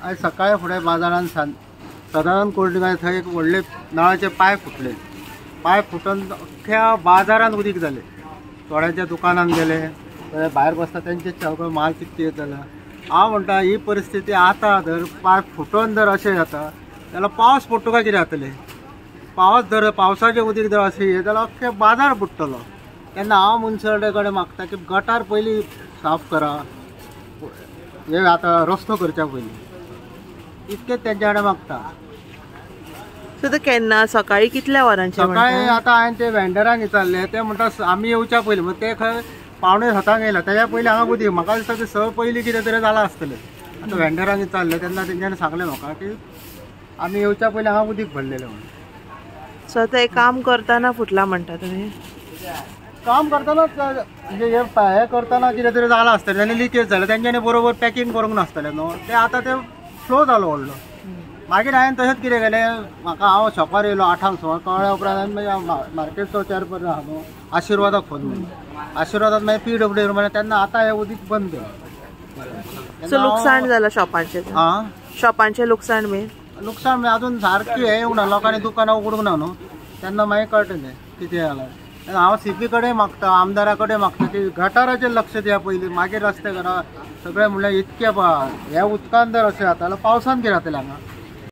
आयज सकाळी फुडें बाजारान सदानंद कोल्ड ड्रिंक थंय एक व्हडले नळाचे पायप फुटले. पायप फुटून अख्ख्या बाजारान उदीक जालें. थोड्यांच्या दुकानान गेले, थोडे भायर बसता तेंचे सगळो माल कितें जाला. हांव म्हणटा ही परिस्थिती आतां जर पायप फुटून जर अशें जाता जाल्यार पावस पडटा काय कितें जातलें. पावस जर पावसाचें उदीक जर अशें येत जाल्यार अख्खे बाजार बुडटलो. तेन्ना हांव मुन्सिपालिटी कडेन मागता की गटार पयलीं साफ करा, हे आतां रस्तो करच्या पयलीं, इतकें तेंच्या कडेन मागता. सो तो केन्ना सकाळी कितल्या वरांचेर? सकाळी आतां हांवें ते वेंडरांक विचारलें, ते म्हणटा आमी येवच्या पयलीं, मग ते खंय 6:45 येयला, तेज्या पयलीं हांगा उदीक. म्हाका दिसता ते 6 पयलीं कितें तरी जालां आसतलें. आतां वेंडरांक विचारलें तेन्ना तेंच्यांनी सांगलें म्हाका की आमी येवच्या पयलीं हांगा उदीक भरलेलें म्हणून. सो आतां हें काम करतना फुटलां म्हणटा तुमी? काम करतना म्हणजे हे करतना कितें तरी जालां आसतलें, तेन्ना लिकेज जालें, तेंच्यांनी बरोबर पॅकींग करूंक नासतलें न्हू, तें आतां तें फ्लो जालो व्हडलो. मागीर हांवें तशेंच कितें केलें, म्हाका हांव शॉपार येयलो 8 सुमार, कळ्ळ्या उपरांत हांवें मागीर मार्केटचो चेअरपर्सन आहा न्हू आशिर्वादाक फोन मारलो. आशिर्वादात मागीर PWD म्हणलें, तेन्ना आतां हें उदीक बंद केलें. सो लुकसाण जालां शॉपांचें? आं, शॉपांचें लुकसाण बी? लुकसाण म्हणजे अजून सारकें हें येवंक ना, लोकांनी दुकानां उगडूंक ना न्हू, तेन्ना मागीर कळटलें कितें जालां. हांव CP कडेन मागता, आमदारा कडेन मागता की गटाराचेर लक्ष दिया पयलीं, मागीर रस्ते करा. सगळें म्हणल्यार इतकें हे उदकान जर अशें जाता जाल्यार पावसान कितें जातलें हांगा.